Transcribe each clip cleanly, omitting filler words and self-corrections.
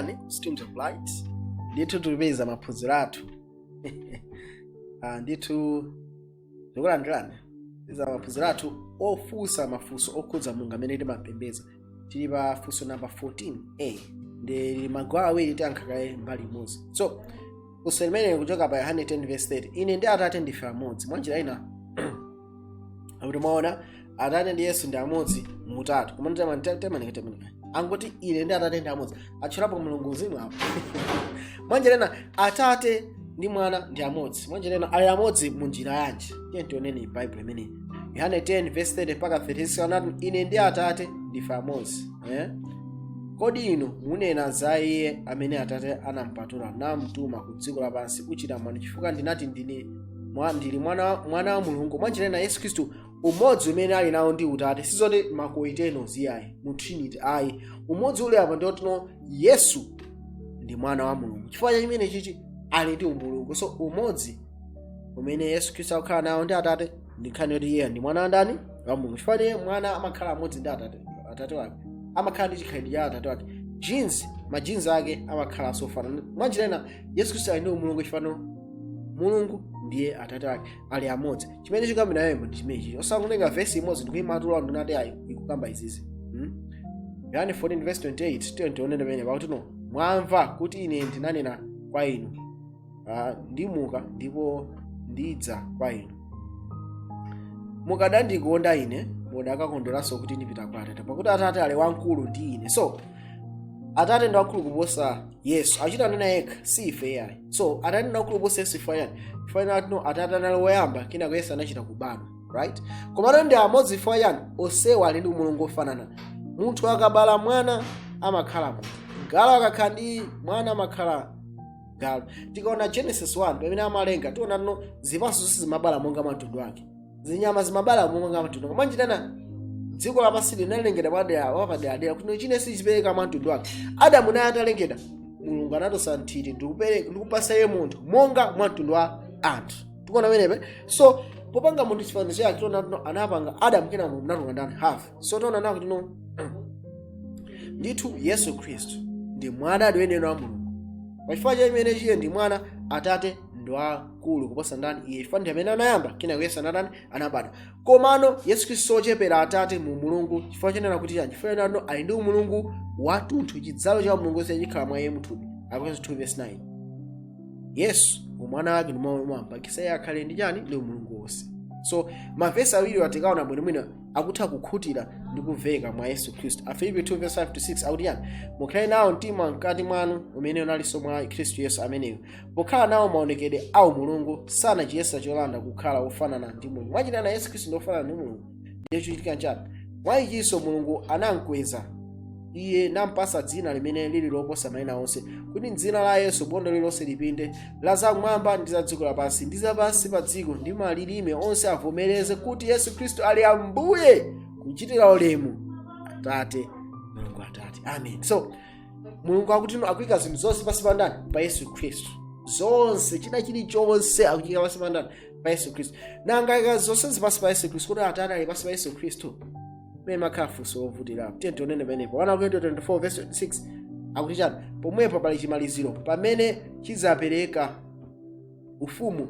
Tikulandirani Streams of Light. Ndithu tikupeza maphunziro athu. Ndithu tikulandirani peza maphunziro athu ofunsa mafunso okhudza Mulungu amene timapembedza. Tili pa funso namba 14a, ndi magawo awiri, tiyankha kaye mbali imodzi. So funso limene likuchoka pa Yohane 10 verse 30, "Ine ndi Atate ndife amodzi." Mwanjira ina akuti mwaona, Atate ndi Yesu ndi amodzi mutatu. Koma temanika angoti "Ine ndi Atate ndi amodzi", atchulapo Mulungu Mzimu apo? Mwanjira ina Atate ndi Mwana ndi amodzi. Mwanjira ina ali amodzi mu njira yanji? Tiye tioneni Baibulo imeneyi, Yohane 10 verse 30 mpaka 36. Anati, "Ine ndi Atate ndife amodzi," eh? "Kodi inu munena za iye amene Atate anampatula namtuma ku dziko lapansi kuchita mwano, chifukwa ndinati ndine ndili mwana wa Mulungu?" Mwanjira ina Yesu Khristu umodzi umene ali nawo ndi Utate sizoti ma co-eternals ayi, mu Trinity ayi. Umodzi uli apa ndiotino Yesu ndi Mwana wa Mulungu. Chifukwa cha chimene chichi ali ndi umulungu. So umodzi umene Yesu Khristu akukhala nawo ndi Atate ndi nkhani yoti iye ndi mwana wa ndani? Wa Mulungu. Chifukwa iye mwana amakhala amodzi ndi Atate, Atate wake amakhala ndi chikhalidwe cha Atate wake, genes, ma genes ake amakhala sofanana. Mwanjira ina Yesu Khristu ali ndi umulungu chifano Mulungu ndiye Atate wake, ali amodzi. Chimene chikambira yembo ndi chimene chichi, osangotenga vesi imodzi ndikuyimatula ndinati ayi, ikukamba izizi, Yohane 14 verse 28, tiyo tionene pamene pakuti no, "Mwamva kuti ine ndinanena kwa inu, ndimuka ndipo ndidza kwa inu. Mukadandikonda ine, mudakakondweranso kuti ndipita kwa Atate, pakuti Atate ali wamkulu ndi ine." So Atate ndi wamkulu kuposa Yesu, achita nena yekha, si ife yayi. So Atate ndi wamkulu kuposa Yesu chifukwa chani? Chifukwa no Atate anali woyamba, kenako Yesu anachita kubadwa, right? Komano ndi amodzi chifukwa chani? Onsewa ali ndi umulungu ofanana. Munthu akabala mwana amakhala munthu, galu akakhala ndi mwana amakhala galu. Tikaona Genesis 1, pamene amalenga, tiona no zipatso zonse zimabala monga mwa mtundu wake, zinyama zimabala monga mwa mtundu wake. Mwanjitana dziko lapansi linalengedwa padera wapaderadera kuti chine sichipereka mwa mtundu wake. Adamu naye atalengedwa, Mulungu anatosa nthiti ndikupasa iye munthu monga mwa mtundu wa anthu. Tikuona pamenepe. So popanga munthu chifanizo chake, tiona tino anapanga Adamu, kenako munatuluka ndani? Hava. So tiona nawo tino ndithu Yesu Khristu ndi mwana adiweneno wa Mulungu. Pachifukwa cha imene chiye ndi mwana, Atate ndi wakulu kuposa ndani? Iye, chifukwa ndi amene anayamba, kenako Yesu anatani? Anabadwa. Komano Yesu Khristu sochepera Atate mu Mulungu. Chifukwa chenena kuti chani? Chifukwa chenena ali ndi umulungu wathunthu. Chidzalo cha Mulungu chikhala mwa iye muthupi, Akorinto 2 verse 9. Yesu umwana wake ndi mwampangisa iye akhale ndi chani? Ndi umulungu wonse. So mavesi awiri atikaona bwinobwino akutha kukhutira ndi kumveka mwa Yesu Khristu. Afilipi 2 verse 5 to 6 akuti yani? "Mukhale nawo mtima mkati mwanu umene unalinso mwa Khristu Yesu, ameneyo pokhala nawo maonekedwe a umulungu sanachiyesa cholanda kukhala wofanana ndi Mulungu." Mwachitana Yesu Khristu ndi wofanana ndi Mulungu. Ndiye chochitika nchani? "Mwa ichinso Mulungu anamkweza iye nampasa dzina limene lili loposa mayina onse, kuti m'dzina la Yesu bondo lililonse lipinde, la zamwamba ndi za dziko lapansi ndi zapansi pa dziko, ndi malilime onse avomereze kuti Yesu Khristu ali Ambuye, kuchitira ulemu Atate, Mulungu Atate." Amen. So Mulungu akuti akuyika zinthu zonse pansi pa ndani? Pa Yesu Khristu. Zonse, china chilichonse akuchika pansi pa ndani? Pa Yesu Khristu. Nanga ika zonse pansi pa Yesu Khristu, kuti Atate ali pansi pa Yesu Khristu? Pamene makhala funso wovutirapo. Tiye tionene pamenepo 1 Korinto 24 verse 26 akuti chani? "Pomwepo pali chimaliziro, pamene chidzapereka ufumu,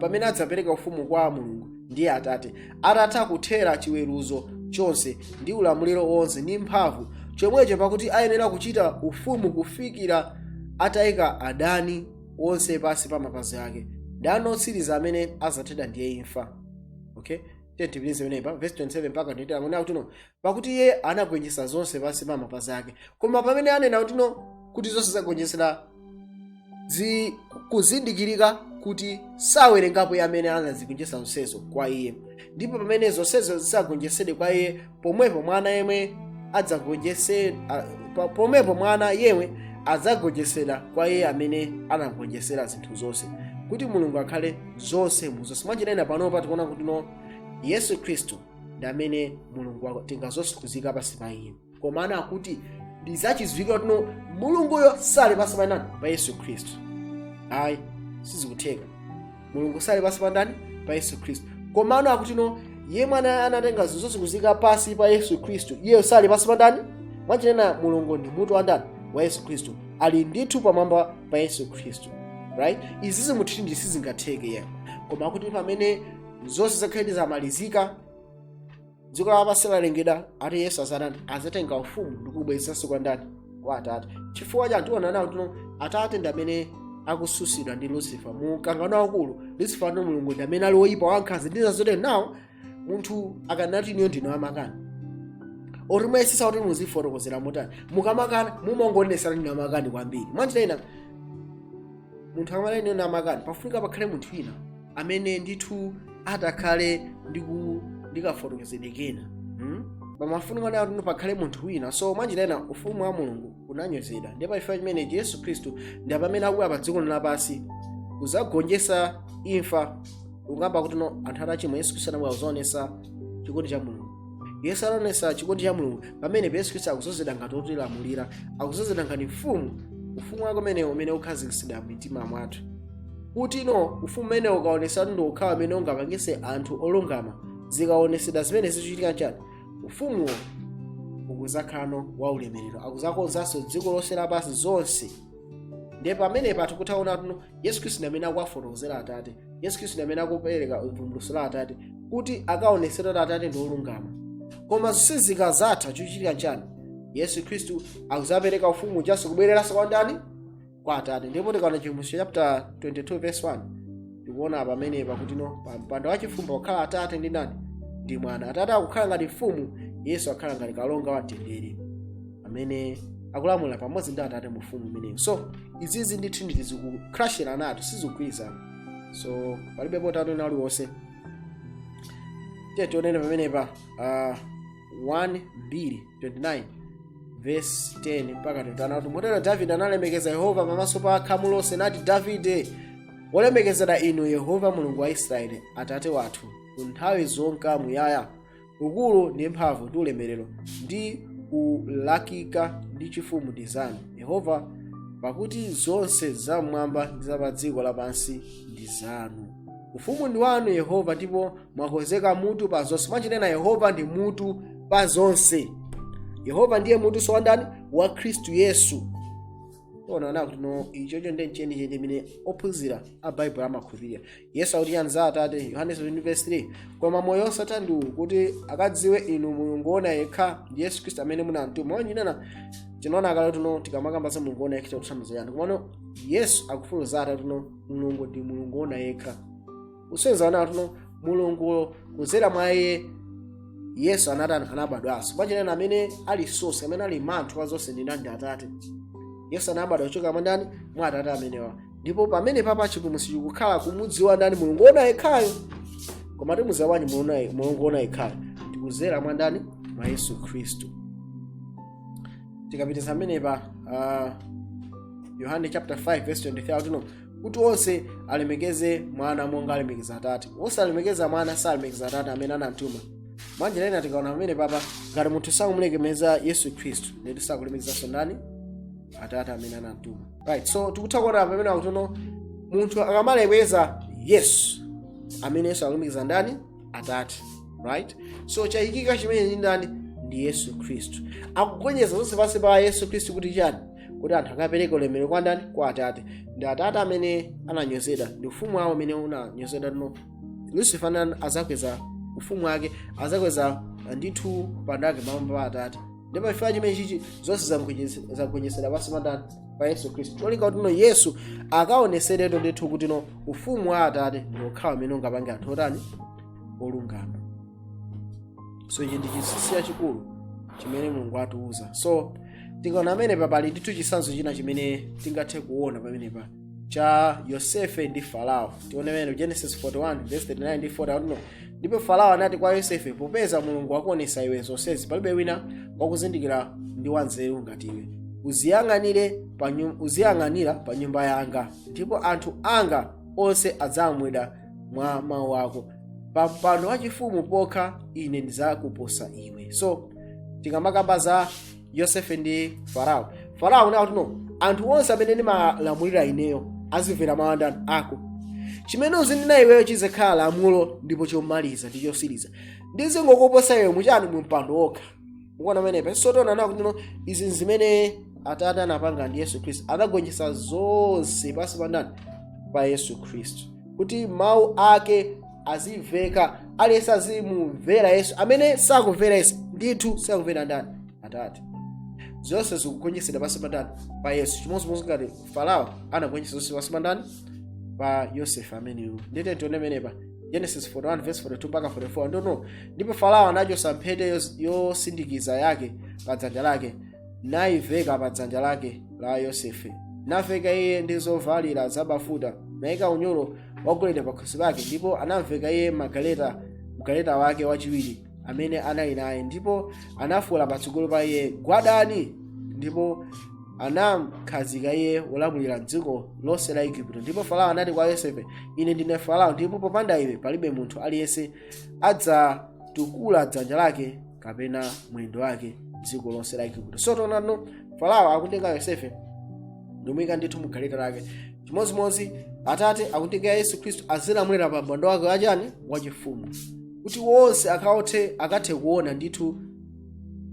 pamene adzapereka ufumu kwa Mulungu ndiye Atate, atatha kuthera chiweruzo chonse ndi ulamuliro wonse ndi mphamvu. Chomwecho pakuti ayenera kuchita ufumu kufikira atayika adani onse pansi pa mapazi ake. Mdani otsiriza amene azathedwa ndiye imfa." Okay, tiye pamenepa verse 27 mpaka 28 akunena kuti no, "Pakuti iye anagonjetsa zonse pansi pa mapazi ake." Koma pamene anena kuti no, kuti zonse zagonjetsera, kuzindikirika kuti sawerengapo iye amene anazigonjetsa zonsezo kwa iye. "Ndipo pamene zonsezo zisagonjetsedwe kwa iye, pomwepo mwana yemwe adzagonjetse, pomwepo mwana yemwe adzagonjetsedwa kwa iye amene anagonjetsera zinthu zonse, kuti Mulungu akhale zonse mu zonse." Mwanjira panopa tikuona kuti no, Yesu Khristu ndi amene Mulungu watenga zonse kuzika pansi pa iye. Koma ana akuti ndi zachidziwikiro kuti no, Mulunguyo sali pansi pa ndani? Pa Yesu Khristu. Ayi, sizikutheka. Mulungu sali pansi pa ndani? Pa Yesu Khristu. Komano akuti no, iye mwana anatenga zinthu zonse kuzika pansi pa Yesu Khristu, iyeyo sali pansi pa ndani? Mwachinena Mulungu ndi mutu wa ndani? wa Yesu Khristu ali ndithu pamwamba pa Yesu Khristu, right? Izi zimuthinji sizingatheke ya, koma kuti pamene zonse zakhale zamalizika, dziko lapansi lalengedwa, ati Yesu azatani? Azatenga ufumu ndi kubwezeranso kwa ndani? Kwa Atate. Chifukwa cha tiona nawo tino Atate ndi amene akususidwa ndi Lucifer mu mkangano wakulu. Lucifer ndi Mulungu ndi amene ali woyipa, wankhanza ndi zotere. Nawo munthu akanati iniyo ndino amakani oti muyesesa kuti muzifotokozera motani, mukamakana mumangonesera ndino amakani kwambiri. Mwanjira ina, munthu akamati iniyo ndi amakani, pafunika pakhale munthu wina amene ndithu atakhale ndikafotokozedwe kena, Pamafunika nawo kuti pakhale munthu wina. So mwanjira ina, ufumu wa Mulungu unanyozedwa, ndipo pachifukwa chimenechi Yesu Khristu ndi pamene akubwera pa dziko lapansi kuzagonjetsa imfa. Ukamba kuti no anthu atachimwa, Yesu Khristu anabwera kuzaonesa chikondi cha Mulungu. Yesu anaonesa chikondi cha Mulungu pamene Yesu Khristu akuzozedwa ngati otilamulira, akuzozedwa ngati mfumu. Ufumu wake umenewo umene ukhazikitsidwa m'mitima mwathu, kuti no ufumu umene ukaonesa ndi ukhawa amene ungapangise anthu olungama. Zikaonesedwa zimene zichitika chani? Ufumuwo ukuzakhalano wa ulemerero, akuzakonzanso dziko lonse lapansi zonse. Ndiye pamenepa tikutaona tuno Yesu Khristu ndi amene akuwafotokozera Atate. Yesu Khristu ndi amene akupereka vumbulutso la Atate kuti akaonesera kuti Atate ndi olungama. Koma zonse zikazatha, chochitika nchani? Yesu Khristu akuzapereka ufumu chanso kubwereranso kwa ndani? Kwa Atate. Ndipo tikaona Chivumbulutso chapter 22 verse 1, tikuona pamenepa kuti no pa mpando wachifumu pakukhala Atate ndi ndani? Ndi Mwana. Atate akukhala ngati mfumu, Yesu akhala ngati kalonga wamtendere amene akulamulira pamodzi ndi Atate mu ufumu umenewu. So izizi ndi Trinity zikuclashira nato, sizikugwirizana. So palibe utatu wina uliwonse. Tiye tionene pamenepa 1 2 29 verse 10 mpaka 21, kuti motero Davide analemekeza Yehova pamaso pa khamu lonse, nati Davide: "Wolemekezedwa inu Yehova Mulungu wa Israeli atate wathu, ku nthawi zonka muyaya. Ukulu ndi mphamvu ndi ulemerero ndi kulakika ndi chifumu ndi zanu, Yehova, pakuti zonse zam'mwamba ndi za pa dziko lapansi ndi zanu. Ufumu ndi wanu, Yehova, ndipo mwakonzeka mutu pa zonse." Mwachinena, Yehova ndi mutu pa zonse. Yehova ndiye mutu so wandani? Wa Khristu Yesu. Tiona kuti no ichocho ndi chenicheni chimene ophunzira a Baibulo amakhulupirira. Yesu akuti chani za Atate? Yohane 17 verse 3: "Koma moyo osatha ndi uwu, kuti akadziwe inu Mulungu wona yekha, ndi Yesu Khristu amene munamtuma." Mwanjinena, tinaona kale tuno tikamakamba za Mulungu wona yekha tikuthandiza yani. Komano Yesu akufotokoza Atate tuno Mulungu ndi Mulungu wona yekha, kusonyeza ona tuno Mulungu kudzera mwa iye Yesu anatani? Anabadwanso. Mwachinena, amene ali source, amene ali manthu wa zonse ndi ndani? Ndi Atate. Yesu anabadwa kuchoka mwa ndani? Mwa Atate amenewa. Ndipo pamene papa chipulumutso chikukhala kumudziwa ndani? Mulungu wona yekhayo. Koma timudziwa bwanji Mulungu wona yekhayo? Tikuzera mwa ndani? Mwa Yesu Khristu. Tikapitisa pamenepa Yohane chapter 5 verse 23 akuti kuti onse alemekeze Mwana monga alemekeza Atate. Osalemekeza Mwana salemekeza Atate amene anamtuma. Mwanjira ina, tikaona pamene papa, ngati munthu sakumulemekeza Yesu Khristu, ndeti sakulemekezanso ndani? Atate amene anamtuma, right? So tikutha kuona pamene akuti munthu akamalemekeza Yesu, amene Yesu akulemekeza ndani? Atate, right? So chayikika chimene ndi ndani? Ndi Yesu Khristu. Akugonjetsa zonse pansi pa Yesu Khristu kuti chani? Kuti anthu akapereke ulemerero kwa ndani? Kwa Atate. Ndi Atate amene ananyozedwa, ndi ufumu wawo amene unanyozedwa. No Lucifer azakweza ufumu wake, azakweza ndithu mpando wake pamwamba pa Atate. Ndipo chifukwa chimene chichi zonse zagonjetsedwa pansi pa ndani? Pa Yesu Khristu. Cholinga kuti no Yesu akaoneseretu ndithu kuti no ufumu wa Atate ndi okhawa amene ungapange anthu otani? Olungama. So ichi ndi chinsinsi chachikulu chimene Mulungu atiuza. So tikaona pamenepa, pali ndithu chitsanzo china chimene tingathe kuona pamenepa cha Yosefe ndi Farao. Tione pamene Genesis 41 verse 39 ndi 40 akuti, "Ndipo Farao anati kwa Yosefe, 'Popeza Mulungu wakuonesa iwe zonsezi, palibe wina wakuzindikira ndi wanzeru ngati iwe. Uziyang'anira pa nyumba yanga, ndipo anthu anga onse adzamwedwa mwa mawu ako. Pa mpando wachifumu pokha ine ndidzakuposa iwe.'" So tikamakamba za Yosefe ndi Farao, Farao nakuti no anthu onse amene ndimalamulira ineyo azimvera mawu andani? Ako. Chimene uzinena iweyo chizikhala lamulo, ndipo chomaliza ndi chosiriza. Ndizingokuposa iwe muchani? Mu mpando wokha. Mukuona pamenepa? So tiona nawo kuti no izi zimene Atate anapanga ndi Yesu Khristu, anagonjetsa zonse pansi pa ndani? Pa Yesu Khristu, kuti mawu ake azimveka, aliyense azimumvera Yesu. Amene sakumvera Yesu, ndithu sakumvera ndani? Atate. Zonse zikugonjetsedwa pansi pa ndani? Pa Yesu. Chimodzimodzi ngati Farao anagonjetsa zonse pansi pa ndani? Pa Yosefe ameneyo. Ndite tione menepa Genesis 41 verse 42 mpaka 44. Ndono ndipo Farao anachotsa mphete yosindikiza yake pa dzanja lake, nayiveka pa dzanja lake la Yosefe, naveka iye ndi zovalira zabafuta, nayika unyolo wagolide pakhosi pake. Ndipo anamveka iye magaleta, mgaleta wake wachiwiri amene anali naye, ndipo anafuwula patsogolo pa iye, "Gwadani!" Ndipo anamkhazika iye wolamulira dziko lonse la Igupto. Ndipo Farao anati kwa Yosefe, "Ine ndine Farao, ndipo popanda iwe palibe munthu aliyense adzatukula dzanja lake kapena mwendo wake dziko lonse la Igupto." So tionano Farao akutenga Yosefe ndimuyika ndithu mu galeta lake. Chimodzimodzi Atate akutenga Yesu Khristu azilamulira pa mpando wake wachani? Wachifumu, kuti wonse akathe kuona ndithu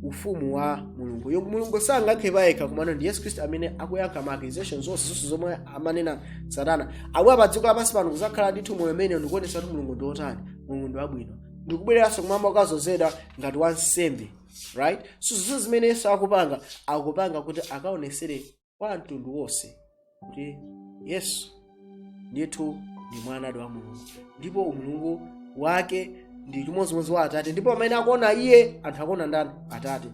ufumu wa Mulungu. Mulungu sangakhale payekha, komano ndi Yesu Khristu amene akuyankha ma accusations zonse zomwe amanena Satana. Abwera pa dziko lapansi pano kuzakhala ndithu moyo umene ndikuonetsa kuti Mulungu ndi otani, Mulungu ndi wabwino, ndikubwereranso kumwamba kukazozedwa ngati wansembe, right? So zonse zimene Yesu akupanga, akupanga kuti akaonesere kwa mtundu wonse kuti Yesu ndithu ndi mwana wa Mulungu, ndipo umulungu wake ndi chimodzimodzi wa Atate, ndipo pamene akuona iye, anthu akuona ndani? Atate.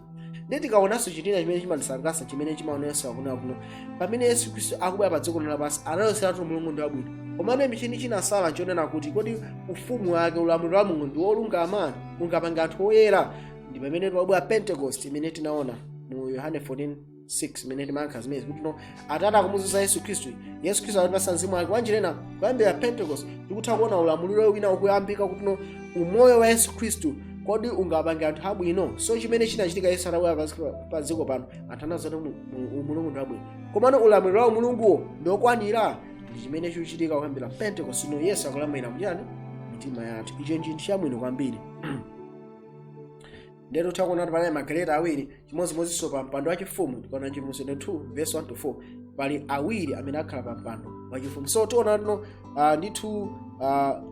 Ndi tikaonanso chitina chimene chimandisangalatsa, chimene chimaonetsa kuno kuno, pamene Yesu Khristu akubwera pa dziko lapansi, anayoseratu Mulungu ndi wabwino, komano chini chinasala nchonena kuti kodi ufumu wake, ulamuliro wa Mulungu ndi wolungama, ungapanga anthu oyera? Ndi pamene tiwabwera Pentecost imene tinaona mu Yohane 14:6, imene timayankha zimene kuti no, Atate akumuzunza Yesu Khristu, Yesu Khristu atipasa mzimu wake wanjirena. Kuyambira Pentecost tikutha kuona ulamuliro wina ukuyambika, kuti no, umoyo wa Yesu Khristu kodi ungapange anthu abwino? So chimene chinachitika, Yesu atabwera pa dziko pano, anthu anazati Mulungu ndi wabwino, komano ulamuliro wa Mulunguwo ndi okwanira? Ndi chimene chikuchitika kuyambira Pentecost. No, Yesu akulamulira kuchani? Mitima yathu. Icho nchinthu chabwino kwambiri. Ndero takuona kuti panali magaleta awiri. Chimodzimodzinso pa mpando wachifumu, tikaona Chivumbulutso 2 verse 1 to 4, pali awiri amene akhala pa mpando wachifumu. So tiona tino ndithu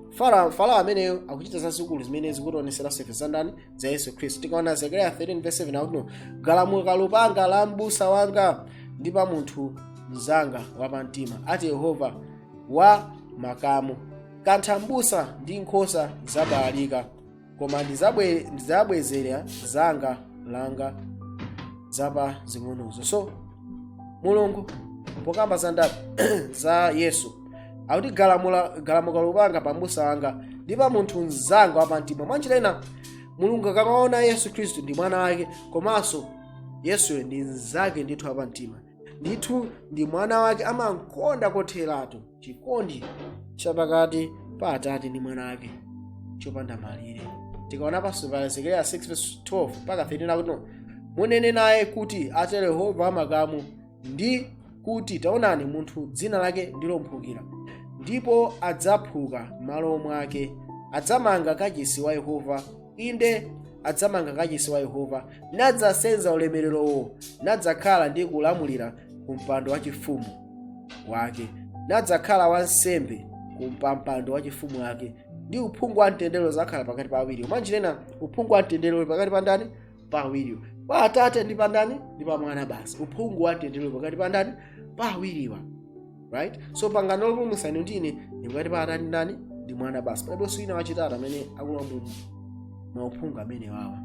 Farao ameneyo akuchita zazikulu zimene zikutioneseranso ife za ndani? Za Yesu Khristu. Tikaona Zekariya 13 verse 7, akuti no, "Galamuka lupanga la mbusa wanga ndi pa munthu mnzanga wapamtima, ati Yehova wa makamu. Kantha mbusa ndi nkhosa zabalalika, koma ndidzabwezera zanga langa zapa zing'onozo." So Mulungu pokamba za ndani? Za Yesu, akuti galamuka lupanga pa mbusa wanga ndi pa munthu mnzanga wapamtima. Mwanjira ina, Mulungu akamaona Yesu Khristu ndi mwana wake, komanso Yesuyo ndi mnzake ndithu wapamtima, ndithu ndi mwana wake, amankonda kotheratu. Chikondi chapakati pa Atate ndi mwana wake chopanda malire. Tikaona panso pa Zekariya 6 verse 12 mpaka 13, akuti no, "Munene naye kuti, atero Yehova amakamu, ndi kuti, taonani, munthu dzina lake ndilo Mphukira, ndipo adzaphuka m'malo mwake. Adzamanga kachisi wa Yehova, inde adzamanga kachisi wa Yehova, nadzasenza ulemererowo, nadzakhala ndi kulamulira ku mpando wachifumu wake, nadzakhala wansembe ku mpando wachifumu wake, ndi uphungu wa mtendere zakhala pakati pa awiri." Mwanjirena uphungu wa mtendere uli pakati pa ndani? Pa awiriwa, pa Atate ndi pa ndani? Ndi pa Mwana basi. Uphungu wa mtendere uli pakati pa ndani? Pa awiriwa, right? So pangano lopulumutsa inu ndine ndi pakati pa Atate ndani? Ndi Mwana basi. Palibenso wina wachitatu amene akulowa mu mauphungu amene wawa.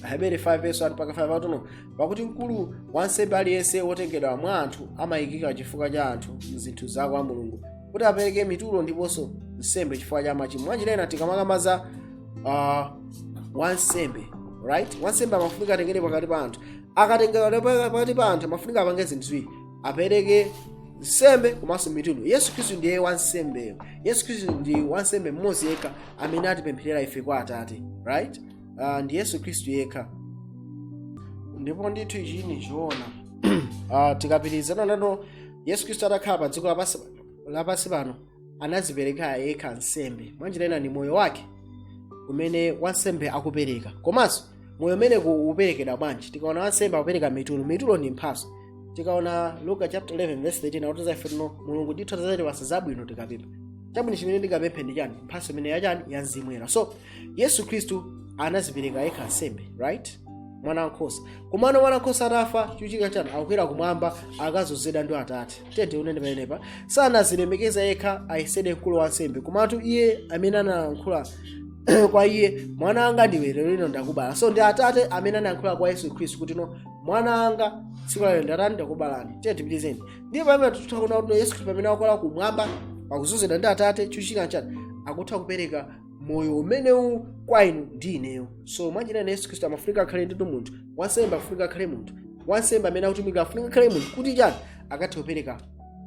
Ahebere 5 verse 1 mpaka 5 atuno, "Pakuti mkulu wansembe aliyense wotengedwa mwa anthu amayikika chifukwa cha anthu mzinthu za kwa Mulungu, kuti apereke mitulo ndiponso nsembe chifukwa cha machimo." Mwanjirena tikamakamba za wansembe, right, wansembe amafunika atengere pakati pa anthu. Akatengera pakati pa anthu, amafunika apange zinthu ziwiri: apereke nsembe komanso mitulo. Yesu Khristu ndiye wansembeyo. Yesu Khristu ndi wansembe mmodzi yekha amene atipempherera ife kwa Atate, right? Ndi Yesu Khristu yekha. Ndipo ndithu ichi ni choona. Tikapitirizana nano, Yesu Khristu atakhala pa dziko lapansi pano, anazipereka yekha nsembe. Mwanjira ina ni moyo wake umene wansembe akupereka, komanso Moyo umene uperekedwa bwanji? Tikaona wansembe akupereka mitulo, mitulo ndi mphaso. Tikaona Luka chapter 11 verse 13, akutiza ife tino Mulungu ndithu adzatipasa zabwino tikapempha. Chabwino chimene ndingapemphe ndi chani? Mphaso imene yachani? Ya Mzimu Woyera. So Yesu Khristu anazipereka yekha nsembe, right? Mwana wankhosa. Komano mwana wankhosa atafa, chikuchitika chani? Akukwera kumwamba, akazozedwa ndi Atate. Tete unene pamenepa, sanazilemekeza yekha ayesedwe mkulu wa nsembe, komatu iye amene analankhula kwa iye, "Mwana wanga ndiwe, lero lino ndakubala." So ndi Atate amene anayankhula kwa Yesu Khristu kuti, "No, mwana wanga, tsiku lalero ndatani? Ndakubalani." Tiye tipitizeni. Ndiye pamene tikutha kuona kuti Yesu Khristu pamene akwera kumwamba pakuzozedwa ndi Atate, chikuchitika chani? Akutha kupereka moyo umenewu kwa inu ndi ineyo. So mwanjira ina Yesu Khristu amafunika akhale nditu munthu. Wansembe afunika akhale munthu. Wansembe amene akutumikira afunika akhale munthu kuti chani? Akathe kupereka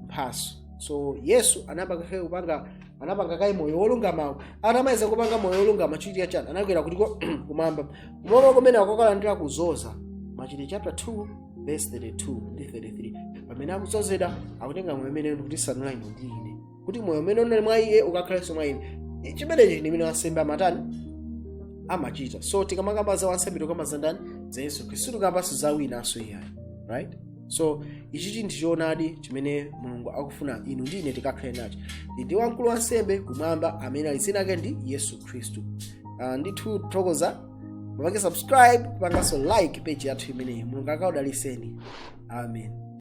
mphaso. So Yesu anapanga kaye kupanga, anapanga kaye moyo wolungamawo. Atamaliza kupanga moyo wolungama, chikuchitika chani? Anakwera kutiko? Kumwamba. Kumwamba kumene akakalandira kuzoza. Machitidwe chapter 2 verse 32 ndi 33, pamene akuzozedwa, akutenga moyo umene ndikutisanula inu ndi ine, kuti moyo umene unali mwa iye ukakhalenso mwa ine. Chimenechi ndi imene wansembe amatani? Amachita. So tikamakamba za wansembe, tikamba za ndani? Za Yesu Khristu. Tikambanso za winanso iyayi, right? So ichi ndi choonadi chimene Mulungu akufuna inu ndi ine tikakhale nacho. Ndi wamkulu wansembe kumwamba amene ali dzina lake ndi Yesu Khristu. Ndithu thokoza. Mupange subscribe, panganso like page yathu imeneyi. Mulungu akaudaliseni. Amen.